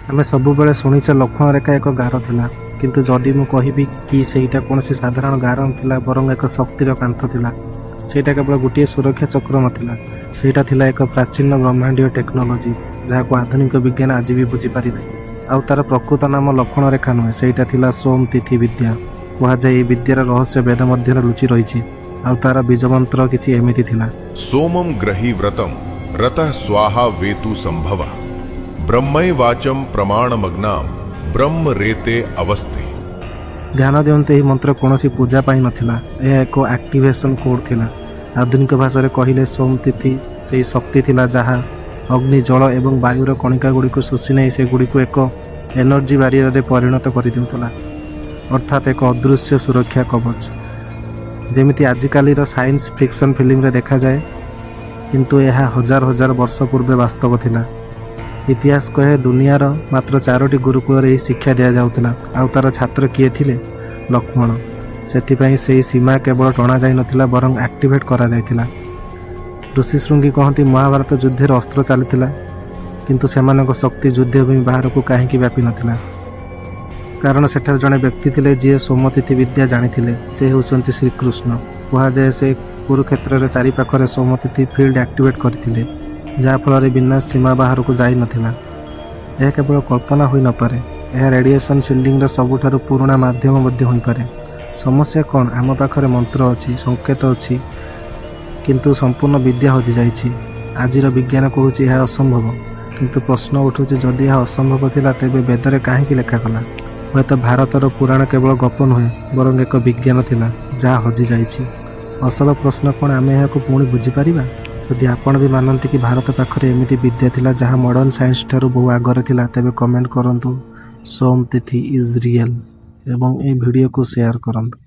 ଆମେ ସବୁବେଳେ ଶୁଣିଛେ ଲକ୍ଷ୍ମଣ ରେଖା ଏକ ଗାର ଥିଲା। କିନ୍ତୁ ଯଦି ମୁଁ କହିବି କି ସେଇଟା କୌଣସି ସାଧାରଣ ଗାର ନଥିଲା, ବରଂ ଏକ ଶକ୍ତିର କାନ୍ଥ ଥିଲା? ସେଇଟା କେବଳ ଗୋଟିଏ ସୁରକ୍ଷା ଚକ୍ର ନଥିଲା, ସେଇଟା ଥିଲା ଏକ ପ୍ରାଚୀନ ବ୍ରହ୍ମାଣ୍ଡୀୟ ଟେକ୍ନୋଲୋଜି, ଯାହାକୁ ଆଧୁନିକ ବିଜ୍ଞାନ ଆଜି ବି ବୁଝିପାରିନାହିଁ। ଆଉ ତାର ପ୍ରକୃତ ନାମ ଲକ୍ଷ୍ମଣ ରେଖା ନୁହେଁ, ସେଇଟା ଥିଲା ସୋମ ତିଥି ବିଦ୍ୟା। କୁହାଯାଏ, ଏହି ବିଦ୍ୟାର ରହସ୍ୟ ବେଦ ମଧ୍ୟରେ ଲୁଚି ରହିଛି। ଆଉ ତାର ବୀଜମନ୍ତ୍ର କିଛି ଏମିତି ଥିଲା। सोमं ग्रही व्रतम रतः स्वाहा वेतु संभव ब्रह्मैवाचं प्रमाणमग्नाम ब्रह्म रेते अवस्थे। ଧ୍ୟାନ ଦିଅନ୍ତୁ, ଏହି ମନ୍ତ୍ର କୌଣସି ପୂଜା ପାଇଁ ନଥିଲା। ଏହା ଏକ ଆକ୍ଟିଭେସନ୍ କୋଡ୍ ଥିଲା। ଆଧୁନିକ ଭାଷାରେ କହିଲେ, ସୋମ ତିଥି ସେହି ଶକ୍ତି ଥିଲା ଯାହା ଅଗ୍ନି, ଜଳ ଏବଂ ବାୟୁର କଣିକା ଗୁଡ଼ିକୁ ଶୋଷି ନେଇ ସେଗୁଡ଼ିକୁ ଏକ ଏନର୍ଜି ବାରିୟରରେ ପରିଣତ କରିଦେଉଥିଲା, ଅର୍ଥାତ୍ ଏକ ଅଦୃଶ୍ୟ ସୁରକ୍ଷା କବଚ, ଯେମିତି ଆଜିକାଲିର ସାଇନ୍ସ ଫିକ୍ସନ୍ ଫିଲ୍ମରେ ଦେଖାଯାଏ। କିନ୍ତୁ ଏହା ହଜାର ହଜାର ବର୍ଷ ପୂର୍ବେ ବାସ୍ତବ ଥିଲା। ଇତିହାସ କହେ, ଦୁନିଆର ମାତ୍ର ଚାରୋଟି ଗୁରୁକୁଳରେ ଏହି ଶିକ୍ଷା ଦିଆଯାଉଥିଲା। ଆଉ ତାର ଛାତ୍ର କିଏ ଥିଲେ? ଲକ୍ଷ୍ମଣ। ସେଥିପାଇଁ ସେହି ସୀମା କେବଳ ଟଣାଯାଇନଥିଲା, ବରଂ ଆକ୍ଟିଭେଟ୍ କରାଯାଇଥିଲା। ଋଷି ଶୃଙ୍ଗୀ କହନ୍ତି, ମହାଭାରତ ଯୁଦ୍ଧରେ ଅସ୍ତ୍ର ଚାଲିଥିଲା, କିନ୍ତୁ ସେମାନଙ୍କ ଶକ୍ତି ଯୁଦ୍ଧଭୂମି ବାହାରକୁ କାହିଁକି ବ୍ୟାପି ନଥିଲା? କାରଣ ସେଠାରେ ଜଣେ ବ୍ୟକ୍ତି ଥିଲେ, ଯିଏ ସୋମତିଥି ବିଦ୍ୟା ଜାଣିଥିଲେ। ସେ ହେଉଛନ୍ତି ଶ୍ରୀକୃଷ୍ଣ। କୁହାଯାଏ, ସେ କୁରୁକ୍ଷେତ୍ରରେ ଚାରିପାଖରେ ସୋମତିଥି ଫିଲ୍ଡ ଆକ୍ଟିଭେଟ୍ କରିଥିଲେ, ଯାହାଫଳରେ ବିନାଶ ସୀମା ବାହାରକୁ ଯାଇନଥିଲା। ଏହା କେବଳ କଳ୍ପନା ହୋଇନପାରେ, ଏହା ରେଡ଼ିଏସନ୍ ସିଲ୍ଡିଂର ସବୁଠାରୁ ପୁରୁଣା ମାଧ୍ୟମ ମଧ୍ୟ ହୋଇପାରେ। ସମସ୍ୟା କ'ଣ? ଆମ ପାଖରେ ମନ୍ତ୍ର ଅଛି, ସଂକେତ ଅଛି, କିନ୍ତୁ ସମ୍ପୂର୍ଣ୍ଣ ବିଦ୍ୟା ହଜିଯାଇଛି। ଆଜିର ବିଜ୍ଞାନ କହୁଛି ଏହା ଅସମ୍ଭବ। କିନ୍ତୁ ପ୍ରଶ୍ନ ଉଠୁଛି, ଯଦି ଏହା ଅସମ୍ଭବ ଥିଲା, ତେବେ ବେଦରେ କାହିଁକି ଲେଖାଗଲା? ହୁଏତ ଭାରତର ପୁରାଣ କେବଳ ଗପ ନୁହେଁ, ବରଂ ଏକ ବିଜ୍ଞାନ ଥିଲା ଯାହା ହଜିଯାଇଛି। ଅସଲ ପ୍ରଶ୍ନ କ'ଣ? ଆମେ ଏହାକୁ ପୁଣି ବୁଝିପାରିବା? ଯଦି ଆପଣ ବି ମାନନ୍ତି କି ଭାରତ ପାଖରେ ଏମିତି ବିଦ୍ୟା ଥିଲା ଯାହା ମଡର୍ଣ୍ଣ ସାଇନ୍ସ ଠାରୁ ବହୁ ଆଗରେ ଥିଲା, ତେବେ କମେଣ୍ଟ କରନ୍ତୁ "ସୋମ ତିଥି is real" ଏବଂ ଏହି ଭିଡ଼ିଓକୁ ସେୟାର କରନ୍ତୁ।